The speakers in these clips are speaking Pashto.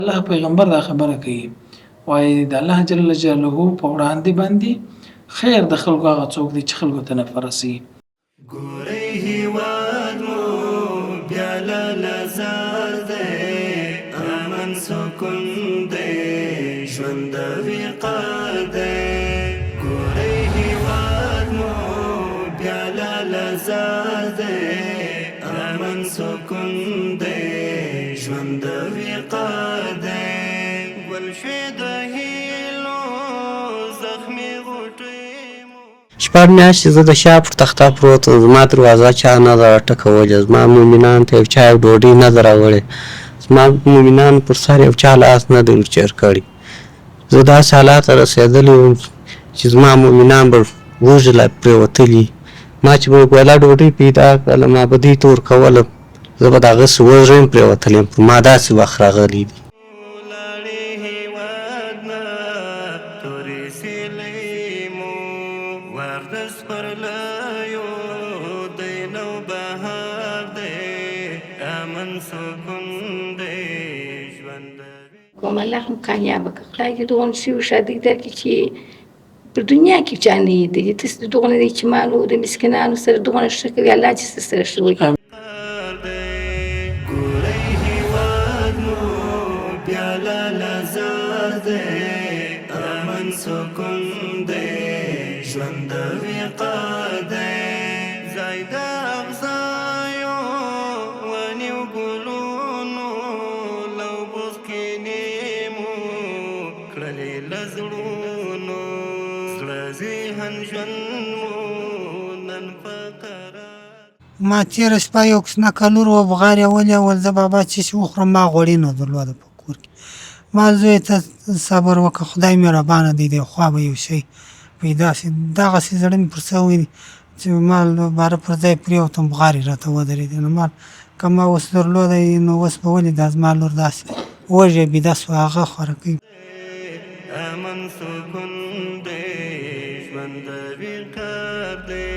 الله پیغمبر دا خبره کوي، وایي د الله جل جلاله په وړاندې باندې خیر د خلکو هغه څوک دی چې خلکو ته نفع رسوي. ګورئ هیواد مو بیا لاله زار دی، امن سکون دی، ژوند د وقار دی. ګورئ هیواد مو بیا لاله زار دی، امن سکون دی، ژوند د وقار دی. ګل شوې د هیلو زخمي غوټۍ مو. شپږ میاشتې زه د شا پر تخته پروت وم، زما دروازه چا نه ده راټکولې، زما مومنانو ته یو چا یو ډوډۍ نه ده راوړې، زما مومنانو پر سر یو چا لاس نه دی ورتېر کړی. زه داسې حالات ته رسېدلی وم چې زما مومنان به وږي لا پرېوتلي، ما چې به یو ګوله ډوډۍ پیدا کړله ما به دوی ته ورکوله، زه به دغسې وږی هم پرېوتلی یم، پر ما داسې وخت راغلی دی. لاړې هیواد نه تورې سیلۍ مو وخت د سپرلیو دی نوبهار دی امن سکون دی ژوند د کوم الله مو کامیابه کړه. خدای دې دغونه ښې ښادۍ درکړي چې په دنیا کې چا نه لیدلي. تاسو د دغونه د یتیمانو د مسکینانو سره دغونه ښه کوي، الله دې سره ښه وکړي. ګورئ هیواد مو بیا لاله زار دی، امن سکون دی، ژوند د وقار دی. ځای د اغزیو ونې او ګلونو له بوس کینې مو کړلې له زړونو، زړه ذهن ژوند مو نن په قرار. ما تېره شپه یو کسنکه لور وه بغار یې ولېول، زه بابا څه شي وخورم، ما غوړي نه درلوده په کور کې. ما زوی ته صبر وکړه، خدای مهربانه دی، دی خوا به یو شی پیدا شي. دغسې زړه مې پر سوی دی چې ما باره پر ځای پرېوتم، بغار یې راته ودرېدې. نو ما که ما اوس درلودی نو اوس به ولې دا زما لور داسې وږې بیده شوه، هغه خورکۍ. امن سکون دی، ژوند د وقار دی.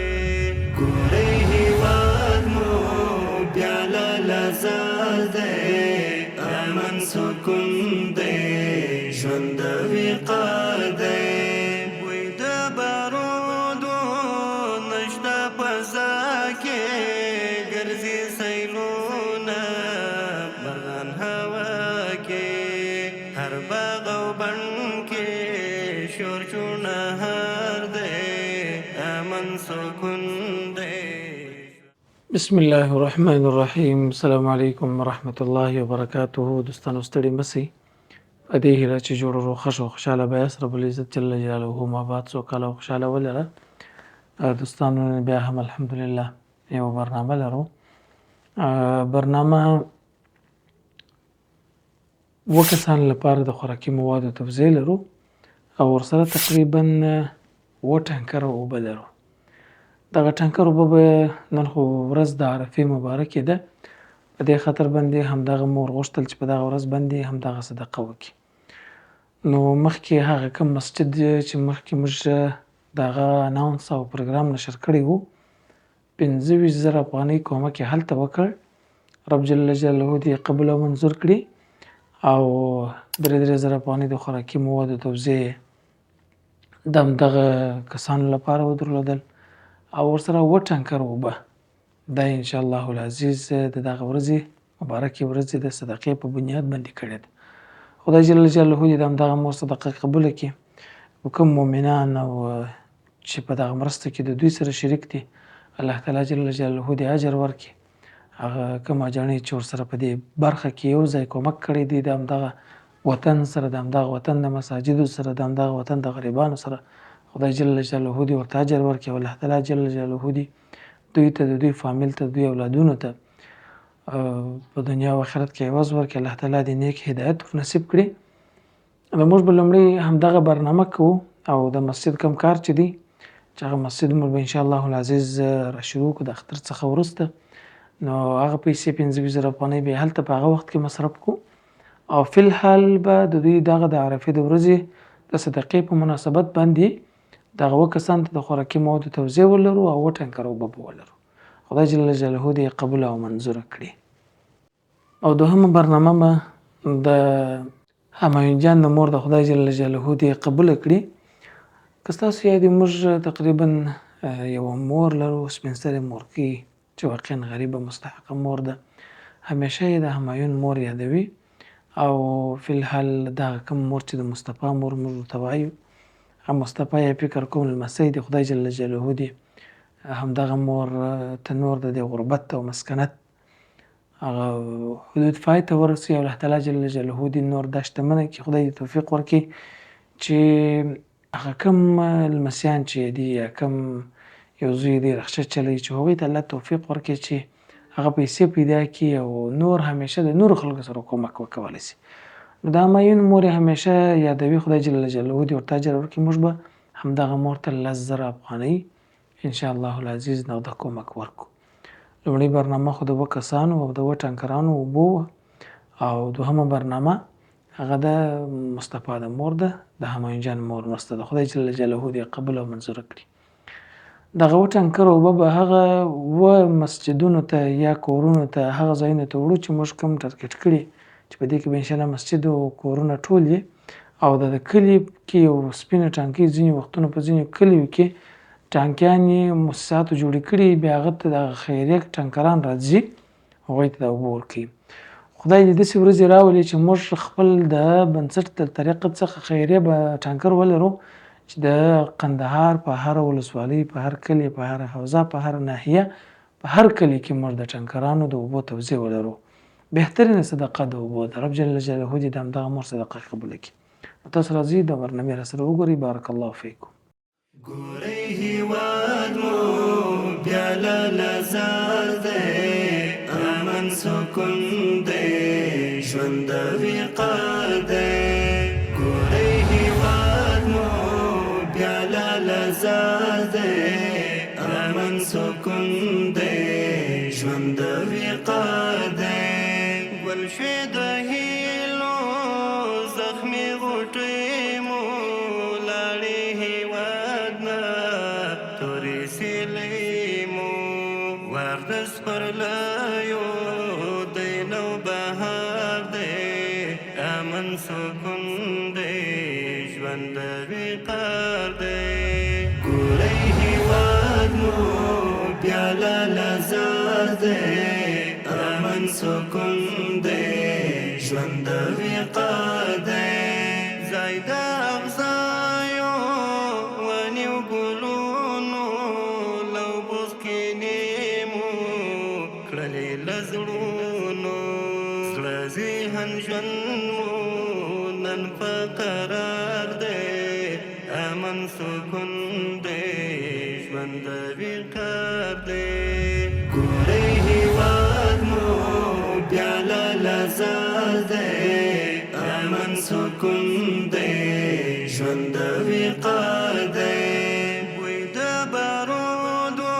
ګورئ هیواد مو بیا لاله زار دی، امن سکون دی، ژوند د وقار دی. بوی د بارودو نشته فضا کې، ګرځي سیلونه مرغان هوا کې. هر باغ او بڼ کې شور چونهار دی، امن سکون دی. بسم الله الرحمن الرحیم. السلام علیکم ورحمت الله وبرکاته. دوستانو ستړي مسی، په دې هیله چې جوړ روغ خوښ او خوشحاله به یاست. رب العزت جل جلاله مو آباد، سوکاله او خوشحاله ولره. دوستانو نن بیا هم الحمدلله یوه برنامه لرو. برنامه اووه کسانو لپاره د خوراکي موادو توزیع لرو او ورسره تقریبا اووه ټانکره اوبه لرو. دغه ټانکر اوبه به نن خو ورځ د عرفې مبارکې ده، په دې خاطر باندې همدغه مور غوښتل چې په دغه ورځ باندې همدغه صدقه وکړي. نو مخکې هغه کوم مسجد چې مخکې موږ د هغه اناونس او پروګرام نشر کړی وو، 25,000 افغانۍ کومک یې هلته وکړ. رب جل جلاله دې یې قبول او منظور کړي. او 3000 افغانۍ د خوراکي موادو توزیع یې د همدغه کسانو لپاره ودرلودل او ورسره اووه ټانکر اوبه. دا یې انشاءالله العزیز د دغه ورځې مبارکې ورځې د صدقې په بنیاد باندې کړې ده. خدای جل جلاله دې د همدغه مور صدقه قبوله کړي. او کوم مؤمنان او چې په دغه مرسته کې د دوی سره شریک دي، الله تعالی جل جلاله دې اجر ورکړي. هغه کوم اجاڼۍ چې ورسره په دې برخه کې یو ځای کومک کړی دی، د همدغه وطن سره، د همدغه وطن د مساجدو سره، د همدغه وطن د غریبانو سره، خدای جل جلاله دې ورته اجر ورکړي. او الله تعالی جل جلاله دې دوی ته، د دوی فامیل ته، د دوی اولادونو ته په دنیا او آخرت کې عوض ورکړي. الله تعالی دې نیک هدایت ور نصیب کړي. نو موږ به لومړی همدغه برنامه کوو او د مسجد کوم کار چې دی، چې هغه مسجد موږ به ان شاء الله العزیز را شروع کړو د اختر څخه وروسته. نو هغه پیسې 25,000 افغانۍ به هلته په هغه وخت کې مصرف کړو او فی الحال به د دوی دغه د عرفې د ورځې د صدقې په مناسبت باندې دغه اووه کسان ته د خوراکي موادو توزیع ولرو او اووه ټانکره اوبه به ولرو. خدای جل جلاله دې قبول او منظور کړي. او دوهمه برنامه به د همایون جان د مور د خدای جل جلاله دې قبوله کړي. که ستاسو یاد وي موږ تقریبا یوه مور لرو، سپین سرې مورکۍ، چې واقعا غریبه مستحقه مور ده، همیشه یې د همایون مور یادوي. او فی الحال دغه کوم مور چې د مصطفی مور موږ ورته وایو، هغه مصطفی یې فکر کوم لمسی دی. خدای جل جلاله دې همدغه مور ته نور د دې غربت او مسکنت هغه حدود پای ته ورسوي، او الله تعالی جل جلاله دې نور دا شتمنه کړي. خدای دې توفیق ورکړي چې هغه کوم لمسیان چې دي یا کوم یو زوی دی رخچه چلوي، چې هغوی ته الله توفیق ورکړي چې هغه پیسې پیدا کړي او نور همیشه د نورو خلکو سره کومک وکولی شي. نو د همایون مور یې همیشه یادوي، خدای جل جلاله دې ورته اجر ورکړي. موږ به همدغه مور ته 10,000 افغانۍ ان شاء الله العزیز نغده کومک ورکړو. لومړۍ برنامه خو د 7 کسانو او د 7 ټانکرانو اوبو وه، او دوهمه برنامه هغه د مصطفی د مور ده، د همایون جان مور مرسته ده. خدای جل جلاله دې قبول او منظور کړي. دغه 7 ټانکر اوبه به هغه 7 مسجدونو ته یا کورونو ته، هغه ځایونو ته وړو چې موږ کوم ټارګټ کړي، چې په دې کې به انشاءالله مسجد او کورونه ټول دي. او د کلي کې یو سپینه ټانکۍ ځینې وختونه په ځینو کلیو کې ټانکیانې موسساتو جوړې کړي، بیا هغه ته دغه خیریه ټانکران راځي، هغوی ته دا اوبه ورکوي. خدای دې داسې ورځې راولي چې موږ خپل د بنسټ د طریقه څخه خیریه به ټانکر ولرو، چې د قندهار په هره ولسوالۍ، په هر کلي، په هره حوزه، په هره ناحیه، په هر کلي کې موږ د ټانکرانو د اوبو توزیع ولرو. بهترینه صدقه د اوبو ده. رب جل جلاله دې د همدغه مور صدقه قبوله کړي. نو تاسو راځئ د برنامې راسره وګورئ. بارک الله فیکم. ګورئ هیواد مو بیا لاله زار دی، امن سکون دی، ژوند د وقار دی. ګورئ هیواد مو بیا لاله زار دی، امن سکون دی، ژوند د وقار دی. ګل شوې د هیلو زخمي غوټۍ مو لاړې هیواد نه، تورې سیلۍ مو وخت د سپرلیو دی، نو بهار دی، امن سکون دی، ژوند د وقار دی. ګورئ هیواد مو بیا لاله زار دی، امن سکون دی، ژوند د وقار دی. ځای د اغزیو ونې او ګلونو له اوبو سکینې مو کړلې له زړونو، زړه ذهن ژوند مو نن په قرار دی، امن سکون دی، ژوند د وقار دی. ګورئ هیواد مو بیا لاله زار دی، امن سکون دی، ژوند د وقار دی. بوی د بارودو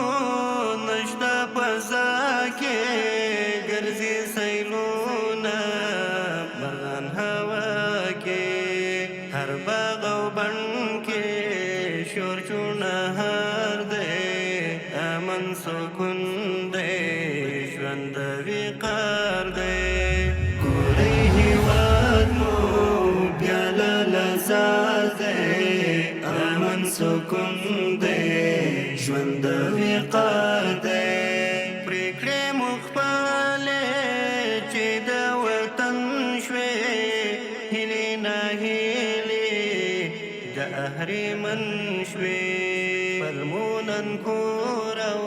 نشته فضا کې، ګرځي سیلونه مرغان هوا کې، هر باغ او بڼ کې شور چونهار دی، امن سکون دی، ژوند د وقار دی. ګورئ هیواد مو بیا لاله زار دی، امن سکون دی، ژوند د وقار دی. پرېکړې مو خپلې چې د وطن شوې، هیلې ناهیلې د اهریمن شوې، خپل مو نن کور او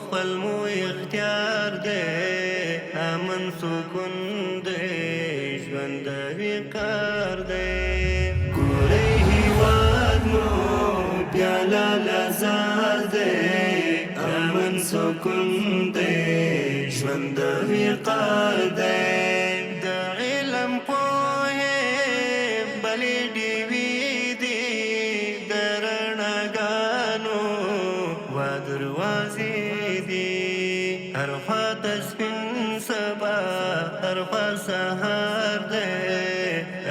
خپل مو اختیار دی، امن سکون دی، ژوند د وقار دی. ګورئ هیواد مو بیا لاله زار دی، امن سکون دی، ژوند د وقار دی. د علم پوهې بلې ډیوې دي، د رڼاګانو وا دروازې دي، هر خوا ته سپین سبا، هر خوا سهار دی،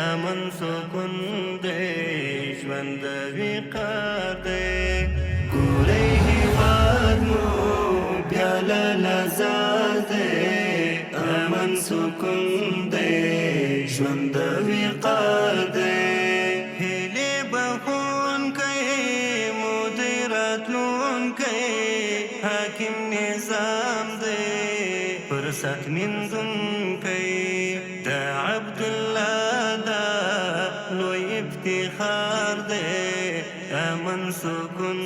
امن سکون دی، ژوند د وقار دی. ګورئ هیواد مو بیا لاله زار دی، امن سکون دی، افتخار دی، امن سکون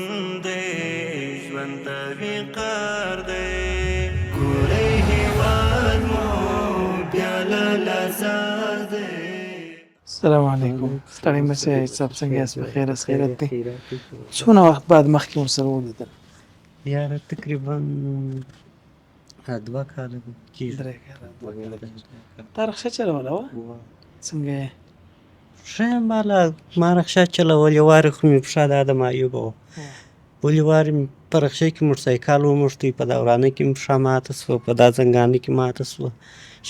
دی، ژوند ته وقار دی. ګورئ هیواد مو بیا لاله زار دی. السلام علیکم، ستړی مه شئ صاحب، څنګه یاست؟ په خیر یاست؟ خیرت دی؟ څونه وخت بعد مخکې مو سره ولیدل؟ یاره تقریبا 2 کاله کېږي. 3 کاله، 2 کاله کېږي. تا رخصه چلوله وه؟ څنګه یې؟ ښه یم بالا، ما رخصه چلول، یو وارې خو مې پښه دا د معیوبه وه، بلې وارې مې په رخصه کې موټرسایکل وموښتی، په دا ورانه کې مې پښه ماته شوه، په دا زنګانه کې ماته شوه.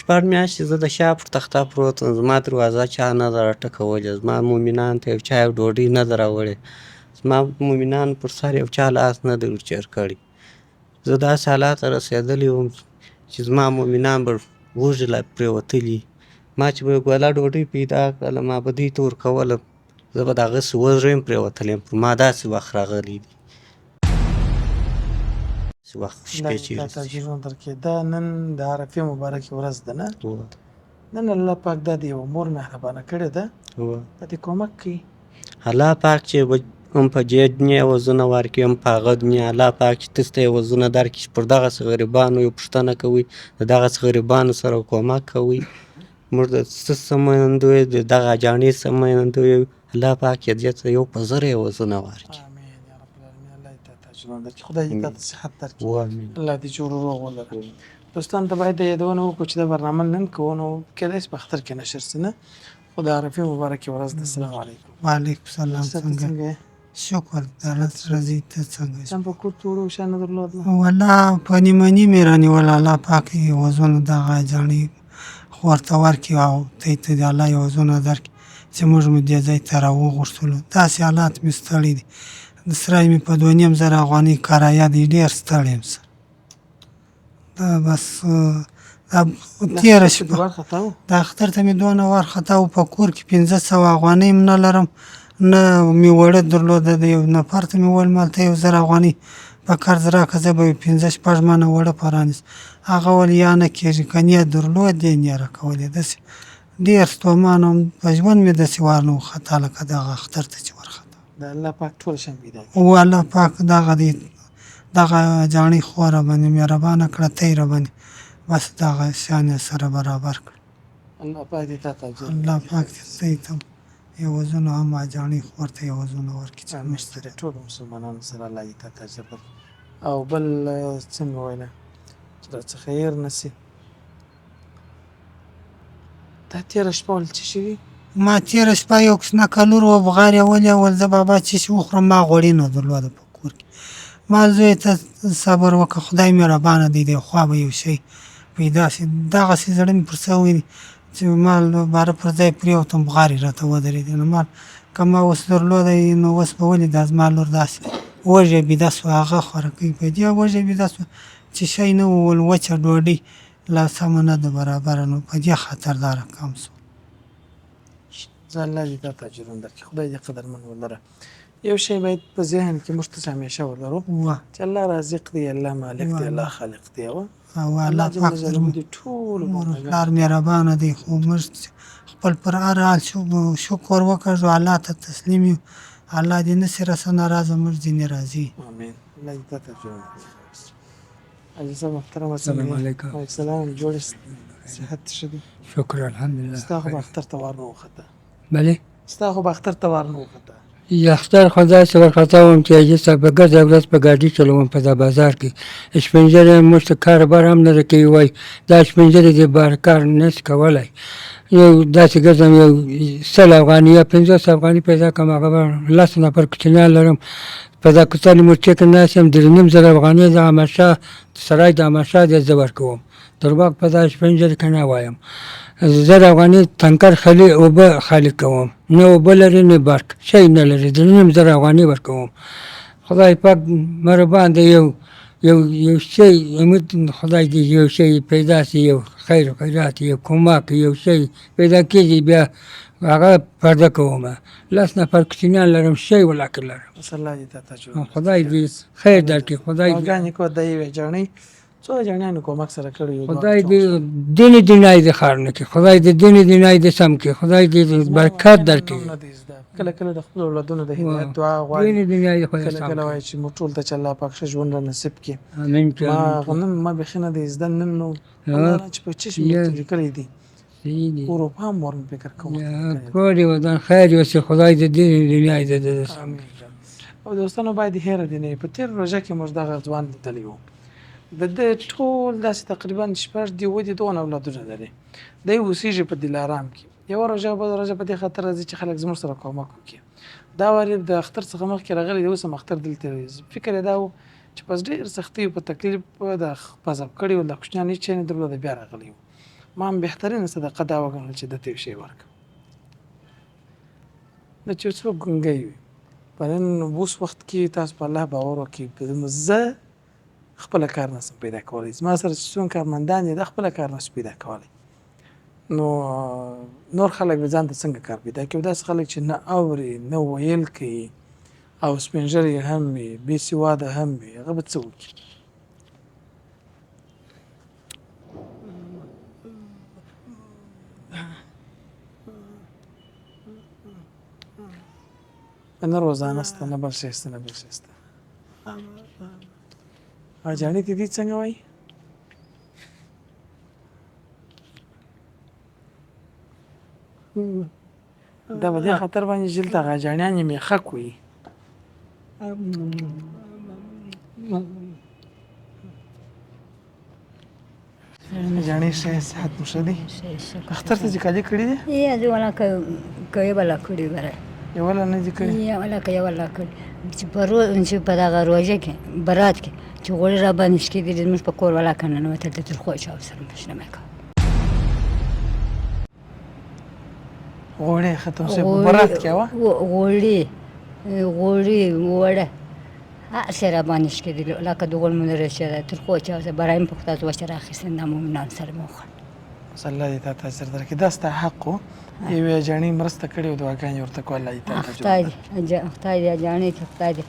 6 میاشتې زه د شا پر تخته پروت وم، زما دروازه چا نه ده راټکولې، زما مؤمنانو ته یو چا یو ډوډۍ نه ده راوړې، زما مؤمنانو پر سر یو چا لاس نه دی ورتېر کړی. زه داسې حالات ته رسېدلی وم چې زما مؤمنان به وږي لا پرېوتلي، ما چې به یو ګوله ډوډۍ پیدا کړله ما به دوی ته ورکوله، زه به د هغسې وږی هم پرېوتلی یم، پر ما داسې وخت راغلی دی. وخت شپې چې الله تعالی اجرونه درکړي. دا نن د عرفې مبارکې ورځ ده نه؟ نن الله پاک دا د یوه مور مهربانه کړې ده، دا دې کومک کوي. الله پاک چې هم په دې دنیا عوضونه ورکړي، هم په هغه دنیا. الله پاک چې تاسو ته عوضونه درکړي چې پر دغسې غریبانو یو پوښتنه کوئ، د دغسې غریبانو سره کومک کوئ. موږ د څه څه منندوی یو، د دغه اجاڼې څه منندوی یو. الله پاک یې دې ته یو په زره عوضونه ورکړي. آمین یا رب العالمین. الله دې تاته اجرونه درکړي، خدای دې تاته صحت درکړي، الله دې جوړ روغ ولره. دوستان ته باید د یادونه وکړو چې دا برنامه نن کوو، نو کېدای شي په اختر کې نشر شي نه، خو د عرفې مبارکې ورځ ده. السلام علیکم. وعلیکم السلام. څنګه یې؟ شکر د الله رضا. ته څنګه یې؟ سم په کور کې وړو شیان نه درلودله؟ ولا په نیمه نیمې رانیوله. الله پاک یې عوضونه دغه اجاڼې خور ته ورکړي او ته ته د الله عوضونه درکړي چې موږ مو دې ځای ته راوغوښتلو. داسې حالات مې ستړي دي، د سرای مې په 2,500 افغانۍ کرایه دی، ډېر ستړی یم سره. دا بس دا تېره شپه د اختر ته مې دونه وارخطا و، په کور کې 500 افغانۍ هم نه لرم، نه مې وړه درلوده. د یو نفر ته مې وویل مالته 1000 افغانۍ په قرض راکړه، زه به یو 5-6 منه وړه په رانیسم. هغه ویل یا نه کېږي، که نه یې درلودې نه یې راکولې. داسې ډېر ستومان وم، په ژوند مې داسې وار نه وخطا لکه دغه اختر ته چې ورخطا. د الله پاک ټول شیان پیدا کړي. او الله پاک دغه دی دغه جاڼۍ خور راباندې مهربانه کړه، تی راباندې بس دغه شیان یې سره برابر کړه. الله پاک دې تا ته اجر الله پاک دې تی ته عوضونه هم اجاڼۍ خور ته عوضونه ورکړي چې موږ سره ټولو مسلمانانو سره الله دې تا ته اجر درکړي. او بل څه مې ویله چې راڅخه هېر نه شي، دا تېره شپه ول څه شوي؟ ما تېره شپه یو کوچنکه لور وه، بغار یې ولې زه بابا چې شي وخورم، ما غوړي نه درلوده په کور کې. ما زوی ته صبر وکړه، خدای مهربانه دی، دی خوا به یو شی پیدا شي. دغسې زړه مې پر سوی دی چې ما باره پر ځای پرېوتم، بغار یې راته ودرېدې. نو ما که ما اوس درلودی نو اوس به ولې دا زما لور داسې وږې بیده شوه، هغه خورکۍ په دې وږې بیده شوه چې شی نه وو، وچه ډوډۍ لا سمه نه ده برابره، نو په دې خاطر دا رقم شو. زه الله دې تاته اجرونه درکړي، خدای دې قدرمن ولره. یو شی باید په ذهن کې موږ تاسو همیشه ولرو چې الله رازق دی، الله مالک دی، الله خالق دی. او الله پاک ټول مور پلار مهربانه دی، خو موږ خپل پر هر حال شکر وکړو، الله ته تسلیم یو. الله دې نه شي راسره ناراضه، موږ ځینې راضي. آمین. الله دې تاته اجرونه درکړي. حاجي صاحب محترم، السلام علیکم. وعلیکم السلام. جوړ یاست؟ صحت ښه دی؟ شکر الحمدلله. ستا خو به اختر ته وار نه وخته. بله؟ ستا خو به اختر ته وار نه وخته. اختر خو داسې ورخطا وم چې حاجي صاحب په ګرده ورځ په ګاډي چلوم په دا بازار کې. سپینږیری موږ ته کاروبار هم نه راکوي، وایي دا سپینږیری دې بار کار نه شي کولی. یو داسې ګرځم یو 100 افغاني یا 50 افغاني پیدا کړم، هغه به 10 نفر کوچنیان لرم. په دا کوڅه مورچې کې ناست یم، 3,500 افغانۍ د احمدشاه سرای د احمدشاه دی زه ورکوم. درواغ په دا سپینږیري کې نه وایم. 1000 افغانۍ تنکر خالي اوبه خالي کوم، نه اوبه لري نه برق، شی نه لري، 3,500 افغانۍ ورکوم. خدای پاک مهربان دی، یو یو یو شی امید خدای دې یو شی پیدا شي، یو خیر خیرات، یو کومک، یو شی پیدا کېږي، بیا هغه پرده کوم. 10 نفر کوچنیان لرم، شی ولاکه لرم. بس الله دې تاته جوړ کړي. خدای دې خیر درکړي، خدای دې دعاګانې کوه. د یوې جاڼۍ څو جاڼیانو کومک سره کړی یو. خدای دې دیني دینای دې خار نه کړي، خدای دې دیني دینای دې سم کړي، خدای دې برکت درکړي. کله کله د خپلو اولادونو د هدایت دعا غواړي. دیني دنیا یې خدای کله سم کله کړي. وایي چې موږ ټول ته چې الله پاک ښه ژوند را نصیب کړي. امین کې ما امین کې. غنم ما بیخي نه دی زده نن، نو ها الله چې په چشم یا ورته لیکلی دی. صحیح دی. اروپا هم ورم فکر کوم ورته یا لیکلی دی. کور دې ودان، خیر یوسې، خدای دې دین دنیا دې دې سم امین کړي. جان. او دوستانو باید هېره دې نه وي، په تېره روژه کې موږ دغه ځوان لیدلی و. د ده ټول داسې تقریبا شپږ دي اووه دي دونه اولادونه لري. دی اوسېږي په دلارام کې. یوه روژه او بله روژه په دې خاطر راځي چې خلک زموږ سره کومک وکړي. دا وار یې د اختر څخه مخکې راغلی دی، اوس هم اختر دلته دی. فکر یې دا و چې پس ډېر سختیو په تکلیف د پزب کړي ول، د کوچنیان هېڅ شی نه درلوده، بیا راغلی و. ما هم بهترینه صدقه دا وګڼله چې ده ته یو شی ورکړم. نه چې څوک ګونګی وي. په نن اوس وخت کې تاسو په الله باور وکړئ، زه خپله کار نشم پیدا کولی، زما سره چې څومره کارمندان دي دا خپله کار نشي پیدا کولی، نو نور خلک به ځان ته څنګه کار پیدا کوي؟ داسې خلک چې نه اوري نه ویل کوي او سپین ږیری هم وي، بې سواده هم وي، هغه به څه وکړي؟ نه روزانه سته، نه بل شی سته، نه بل شی سته. حاجاني ته دي څنګه وایي؟ دا په دې خاطر باندې چې دلته غاجاڼیان یې میخک وي. جانې ښه صحت مو ښه دی؟ اختر ته دې کالي کړي دي؟ یې زه ولا که یوه لا کړي بره. یوه لا نه دي کړي؟ یې ولا که یوه لا کړي چې په چې په دغه روژه کې برات کې چې غوړي را باندې شکېدلي زموږ په کور ولا که ننوتل د ترخو چاو سره مشنه مې کوه. غوړي ختم شوي په برات کې وه؟ غوړي غوړي وړه هسې را باندې شکېدلي لکه د غوړ مو نه رسېده ترخو چاو سره برایم په خدای وچه راخیستې دا مؤمنان سره مې وخوړل. بس الله دې تا ته اجر درکړي، دا ستا حق و، یوې اجاڼۍ مرسته کړې او دعاګانې ورته کوه، الله دې تا ته اجر درکړي. خدای دې اجاڼۍ ته خدای دې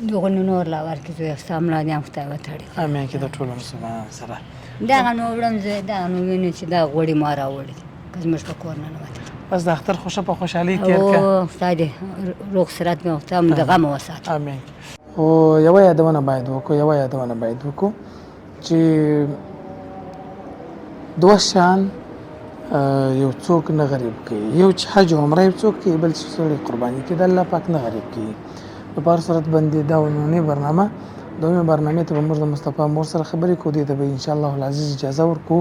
دغه نور لا ورکړي زویه، ستا ملا دې هم خدای وتړي. امین کې د ټولو مسلمانانو سره. دغه نو وړم زه، دغه نو وینو چې دا غوړي ما راوړي دي که زموږ په کور ننوتل. بس د اختر خو ښه په خوشحالۍ تېر کړه. خدای دې روغ صورت مې خدای مو د غمه وساته. امین. خو یوه یادونه باید وکړو، یوه یادونه باید وکړو چې دوه شیان یو څوک نه غریب کوي، یو چې حج او عمره یو څوک کوي، بل چې سړی قرباني کوي، د الله پاک نه غریب کوي. نو په هر صورت باندې دا نننۍ برنامه دومې برنامې ته به موږ د مصطفی مور سره خبرې کوو، دې ته به ان شاء الله العزیز اجازه ورکړو.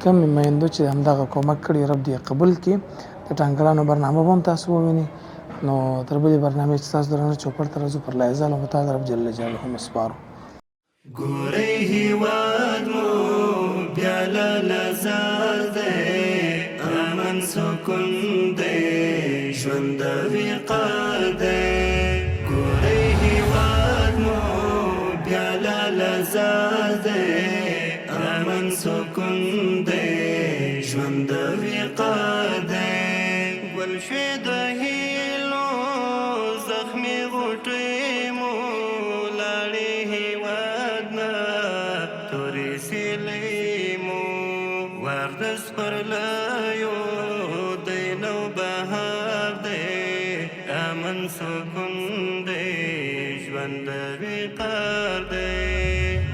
کمې میندو چې همدغه کومک کړي رب دې یې قبول کړي. د ټانکرانو برنامه به هم تاسو ووینئ. نو تر بلې برنامې چې تاسو درنه چوپړ ته راځو، پر لایزال او متعال رب جل جلاله مو سپارو. ګورئ هیواد مو بیا لاله زار دی، امن سکون دی، ژوند د وقار دی. ګورئ هیواد مو بیا لاله زار دی، امن سکون دی، ژوند د وقار دی. ګل شوې د هیلو زخمي غوټۍ مو لاړې هیواد نه تورې سیلۍ مو وار د سپرلیو دی، نو بهار دی، امن سکون دی، ژوند د وقار دی.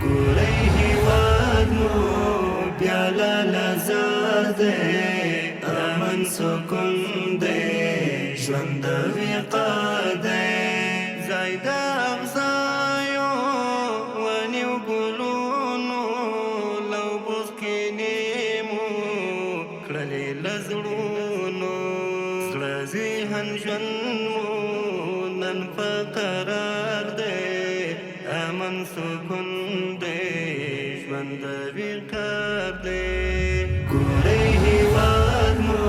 ګورئ هیواد مو بیا لاله زار دی، امن سکون دی، ژوند د وقار دی. ځای د اغزیو ونې او ګلونو له اوبو کینې مو کړلې له زړونو، زړه ذهن ژوند مو نن په قرار دی، امن سکون دی، ژوند د وقار دی. ګورئ هیواد مو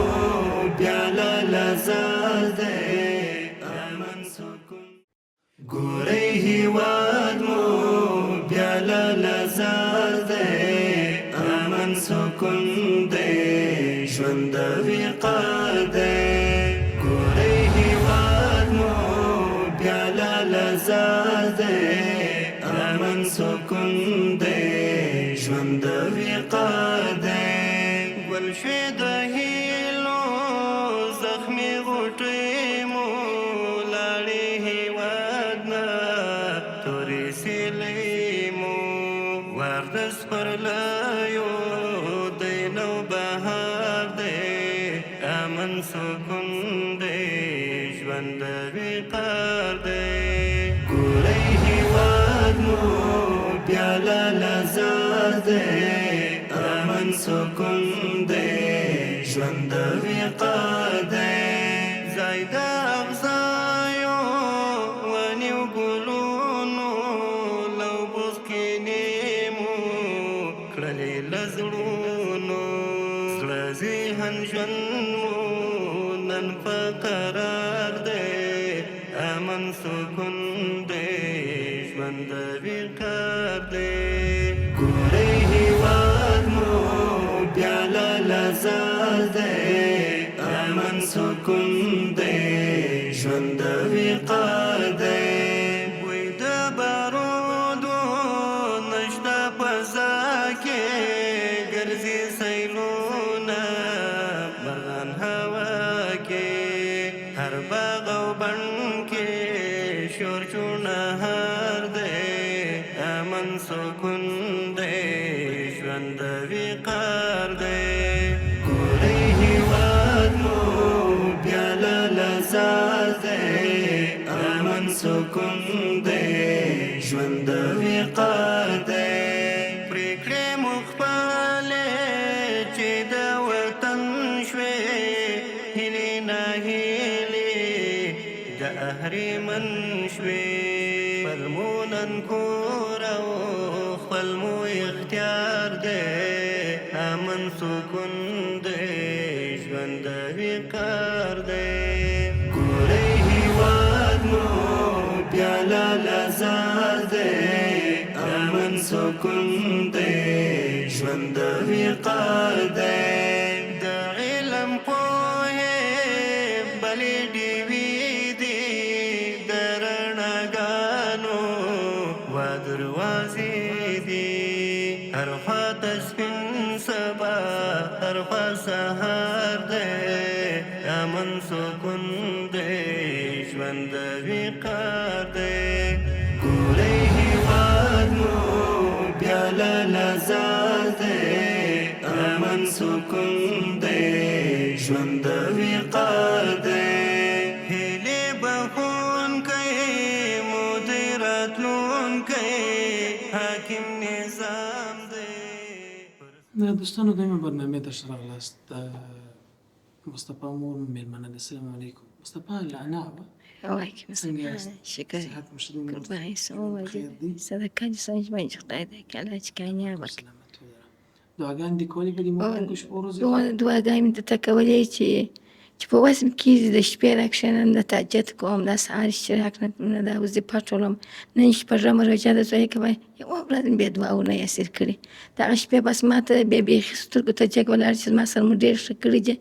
بیا لاله زار دی، امن سکون. ګورئ هیواد مو بیا لاله زار دی، امن سکون دی، ژوند د وقار دی. ګورئ هیواد مو بیا لاله زار دی، امن سکون دی، ژوند د وقار دی. ګل شوې د هیلو زخمي غوټۍ امن سکون دی، ژوند د وقار دی. ګورئ هیواد مو بیا لاله زار دی، امن سکون دی، ژوند د وقار دی. ځای د اغزیو ونې او ګلونو لو بوسکینې مو کړلې له زړونو. زړه ذهن ژوند مو نن په قرار دی، امن سکون دی، ژوند د وقار دی. ګورئ هیواد مو بیا لاله زار دی، امن سکون دی، ژوند د وقار دی. بوی د بارودو نشته فضا کې، ګرځي سیلونه مرغان هوا کې. هر باغ او بڼ کې شور چونهار دی، امن سکون دی، ژوند د وقار دی. ګورئ هیواد مو بیا لاله زار دی، امن سکون دی، ژوند د وقار دی. پرېکړې مو خپلې چې د وطن شوې، هیلې ناهیلې د اهریمن شوې. خپل مو نن کور او خپل مو اختیار دی، امن سکون دی، ژوند د وقار دی. ګورئ هیواد مو بیا لاله زار دی، امن سکون دی، ژوند د وقار دی. د علم پوهې بلې ډیوې دي، د رڼاګانو وا دروازې دي. هر خوا ته سپین سبا، هر خوا سهار دی، امن سکون دی، ژوند د وقار دی. ګورئ هیواد مو بیا لاله زار دی، امن سکون دی، ژوند د وقار دی. هیلې بښونکی مو دی راتلونکی، حاکم نظام دی. د دوستانو دویمه برنامې ته ښه راغلاست. د مصطفی مور مېلمنه ده. السلام علیکم مصطفی. لانا وه. وعلیکم څنګه السلام. یاست؟ شکر. صحت مو ښه دی مور؟ قربان سم. خیر دی؟ صدقه دې سم باندې خدای دې الله چې کامیاب کړي. سلامت ولره. دعاګانې دې کولې په دې مبارکو شپو ورځو کې؟ دعاګانې مې درته کولې چې په وس مې کېږي، د شپې راکښېنم، د تهجد کوم، د سهار اشتراک نه دا وظیفه ټولوم. نن شپږمه روژه ده زوی، که یوه ورځ مې بې دعاونه یسیر کړي. دغه شپې بس ما ته بیا بیخي سترګو ته جګ ولاړ چې زما سره مو ډېر ښه کړي دي.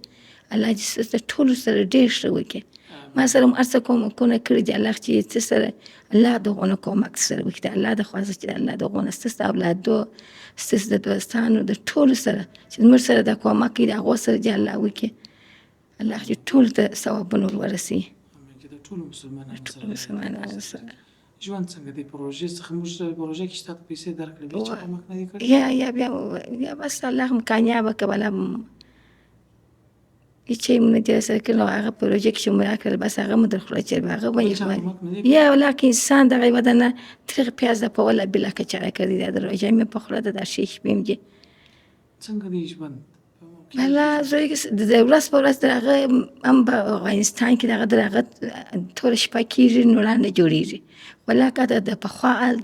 الله دې ستاسو ټولو سره ډېر ښه وکړي. ما سره مو هر څه کومکونه کړي دي. الله چې څه سره الله دغونه کومک سره وکړي. د الله د خوا څخه چې د الله دغونه ستاسو د اولادو، ستاسو د دوستانو، د ټولو سره چې زموږ سره د کومک کوي، د هغو سره دې الله وکړي. الله چې ټولو ته ثوابونه ور ورسوي. امین. چې د ټولو مسلمانانو ټولو سره مسلمانانو سره. ژوند څنګه دی؟ پروژې څخه موږ پروژه کې چې تاته پیسې درکړې، بیا چا کومک نه دی کړی؟ یا بیا یا بس الله هم کامیابه که بلا هیڅ شی مو نه دي راسره کړي. نو هغه پروژه کې چې مو راکړل، بس هغه مو در خوله چې هغه بل چا باندې کومک نه دی کړی؟ یا ولاکه انسان دغه یوه دانه تریخ پیاز د په ولا بلا که چا راکړی، دا د روژه مې په خوله ده، دا ښې شپې مې دي. څنګه دی ژوند؟ والا زوی د ورځ په ورځ در هغه هم په افغانستان کې دغه در هغه توره شپه کېږي، نو نه جوړېږي. ولاکه د پخوا حال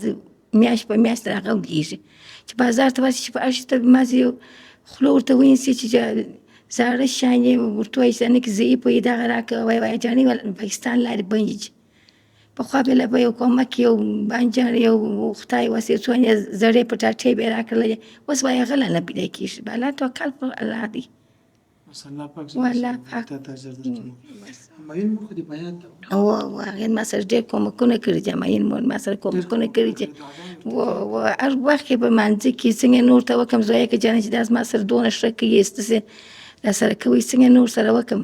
میاشت په میاشت در هغه کېږي چې بازار ته ورشي، چې په هر شي ته مازې یو خوله ورته ونیسي چې زاړه شیان یې ورته وایي چې نه کې ضعیف وي، دغه راکړه. وایي وایي جانې پاکستان لارې بندې دي. پخوا به له به یو کومک، یو بانجان، یو خدای وس، یو څو زړې پټاټې به یې راکړلې. اوس وایي هغه لا نه پیدا کېږي. الله توکل پر الله دی. بس الله پاک والله پاک. تا ته اجر درکړي. همایون مور خو دې په یاد ده؟ او هغې ما سره ډېر کومکونه کړي دي. همایون مور ما سره کومکونه کړي دي. و هر وخت کې په مانځه کې څنګه نور ته وکم زویه که جانه چې دا زما سره دونه ښه کوي، ستاسې را سره کوي، څنګه نور سره وکم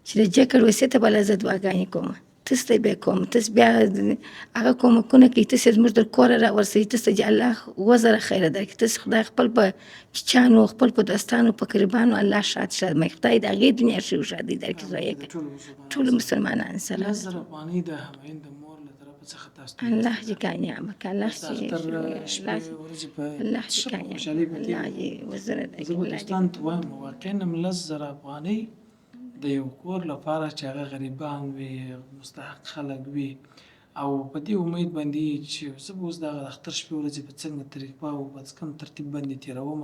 چې د جکړ وسې ته به له زه دعاګانې کوم. تاسو ته بیا کوم، تاسو بیا هغه کومکونه کوي، تاسو زموږ تر کوره راورسوي، تاسو ته دې الله وزره خیره درکړي. تاسو خدای خپل په چیچانو، خپل په دوستانو، په قریبانو الله ښاد ښاد مې خدای د هغې دنیا ښې ښادۍ درکړي زویه، ټولو مسلمانانو سره. 10,000 افغانۍ د همایون د مور له طرفه څخه تاسو ته. الله دې کامیابه کړه، الله د اختر شپې ورځې په الله دې ښه په کامیابه خوشحالۍ به الله تېرې. دې وزره درکړي. زه به الله دې دوستانو ته وایم، واقعا هم 10,000 افغانۍ د یو کور لپاره چې هغه غریبان وي، مستحق خلک وي، او په دې امید باندې چې زه به اوس دغه د اختر شپې ورځې په څنګه طریقه او په کوم ترتیب باندې تېروم،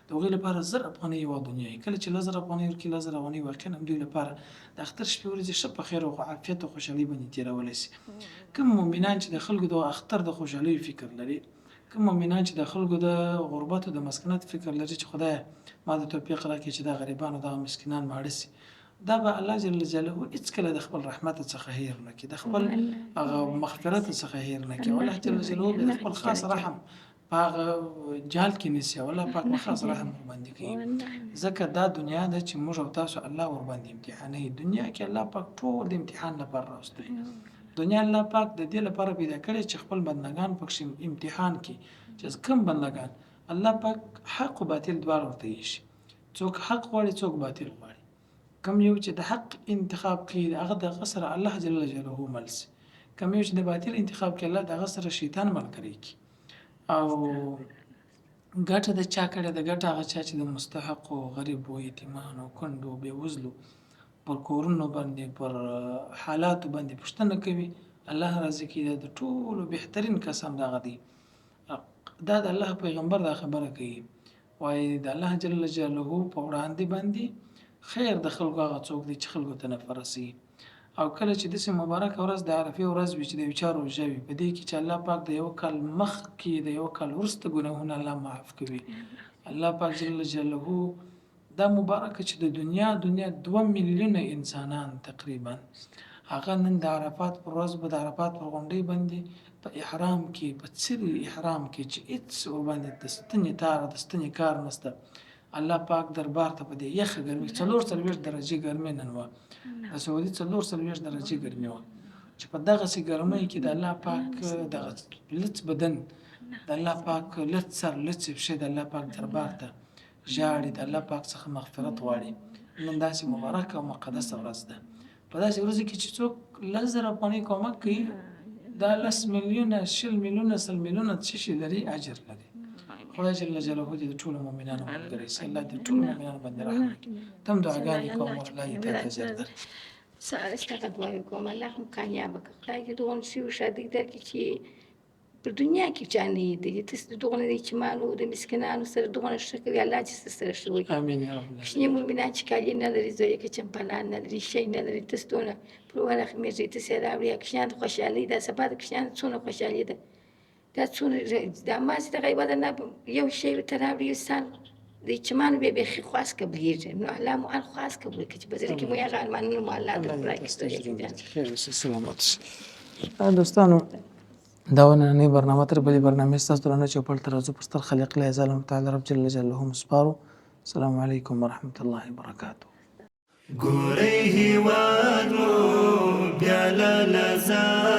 د هغوی لپاره 1,000 افغانۍ یوه دنیا وي. کله چې 10,000 افغانۍ ورکړي، 10,000 افغانۍ واقعا هم دوی لپاره د اختر شپې ورځې ښه په خیر او عافیت او خوشحالۍ باندې تېرولی شي. کوم مؤمنان چې د خلکو د اختر د خوشحالیو فکر لري، کوم مؤمنان چې د خلکو د غربت او د مسکنت فکر لري چې خدایه ما ته توفیق راکړي چې دا غریبان او دغه مسکینان ماړه سي، دا به الله جل جلاله هیڅکله د خپل رحمت څخه هیر نه کړي، د خپل هغه مغفرت څخه هیر نه کړي، او الله جل جلاله به د خپل خاص رحم په هغه جال کې نیسي، او الله پاک به خاص رحم ورباندې کوي. ځکه دا دنیا ده چې موږ او تاسو الله ورباندې امتحانوي. دنیا کې الله پاک ټول د امتحان لپاره راوستي. دنیا الله پاک د دې لپاره پیدا کړې چې خپل بندګان پکښې امتحان کړي، چې کوم بندګان الله پاک حق او باطل دواړه ورته ایښي، څوک حق غواړي، څوک باطل غواړي. کوم یو چې د حق انتخاب کوي، هغه د هغه سره الله جل جلاله مل سي، کوم یو چې د باطل انتخاب کوي، الله د هغه سره شیطان ملګری کړي. او ګټه د چا کړې ده؟ ګټه هغه چا چې د مستحقو، غریبو، یتیمانو، کونډو، بېوزلو پر کورونو باندې، پر حالاتو باندې پوښتنه کوي، الله راضي کوي. دا د ټولو بهترین کسان دغه دی. دا د الله پیغمبر دا خبره کوي، وایي د الله جل جلاله په وړاندې باندې خیر د خلکو هغه څوک دی چې خلکو ته نفع رسوي. او کله چې داسې مبارکه ورځ د عرفې ورځ وي چې د یو چا روژه وي، په دې کې چې الله پاک د یو کال مخکې د یو کال وروسته ګناهونه الله معاف کوي. الله پاک جل جلاله دا مبارکه چې د دنیا 2 میلیونه انسانان تقریبا هغه نن د عرفات پر ورځ به د عرفات پر غونډۍ باندې په احرام کې، په څري احرام کې چې هېڅ ورباندې د ستنې تار د ستنې کار نشته، الله پاک دربار ته په دې یخه ګرمي 44 درجې ګرمي نن وه، د سعودي 44 درجې ګرمي وه، چې په دغسې ګرمۍ کې د الله پاک دغه لڅ بدن، د الله پاک لڅ سر، لڅې پښې د الله پاک دربار ته ژاړي، د الله پاک څخه مغفرت غواړي. نن داسې مبارکه او مقدسه ورځ ده. په داسې ورځو کې چې څوک 10,000 افغانۍ کومک کوي، دا 10 میلیونه، 20 میلیونه، 100 میلیونه څه شي لري، اجر لري. خدای جل جلاله دې د ټولو مؤمنانو ملګری سي، الله دې ټولو مؤمنانو باندې رحم وکړي. ته هم دعاګانې کوم، الله دې تا ته اجر درکړي. سهار ستاسو دعاوې کوم، الله مو کامیابه کړه، خدای دې دغه ښې ښادۍ درکړي چې په دنیا کې چا نه لیدلي. تاسو د دغه نه یتیمانو د مسکینانو سره دغه ښه کوي، الله دې ستاسو سره ښه وکړي. امین یا رب العالمین. کوچني مؤمنان چې کالي نه لري، زوی که چمپلان نه لري، شی نه لري، تاسو دونه پر ورحمېږئ، تاسو یې راوړي. کوچنیان د خوشحالۍ ده، سبا د کوچنیانو څونه خوشحالي ده، دا څونه دا ما چې دغه یوه نه یو شی ورته راوړي، انسان د یتیمانو بیا بیخي خواست قبلېږي. نو الله مو هر خواست قبول کړي چې په زړه کې مو هغه ارمانونه مو الله درکړي. خیر اوسې، سلامت اوسې. دوستانو، دا وه نننۍ برنامه. تر بلې برنامې ستاسو درانه چوپړ ته راځو. پر ستر خالق لا یزال متعال رب جل جلاله مو سپارو. السلام علیکم ورحمة الله وبرکاته. ګورئ هیواد مو بیا لاله زار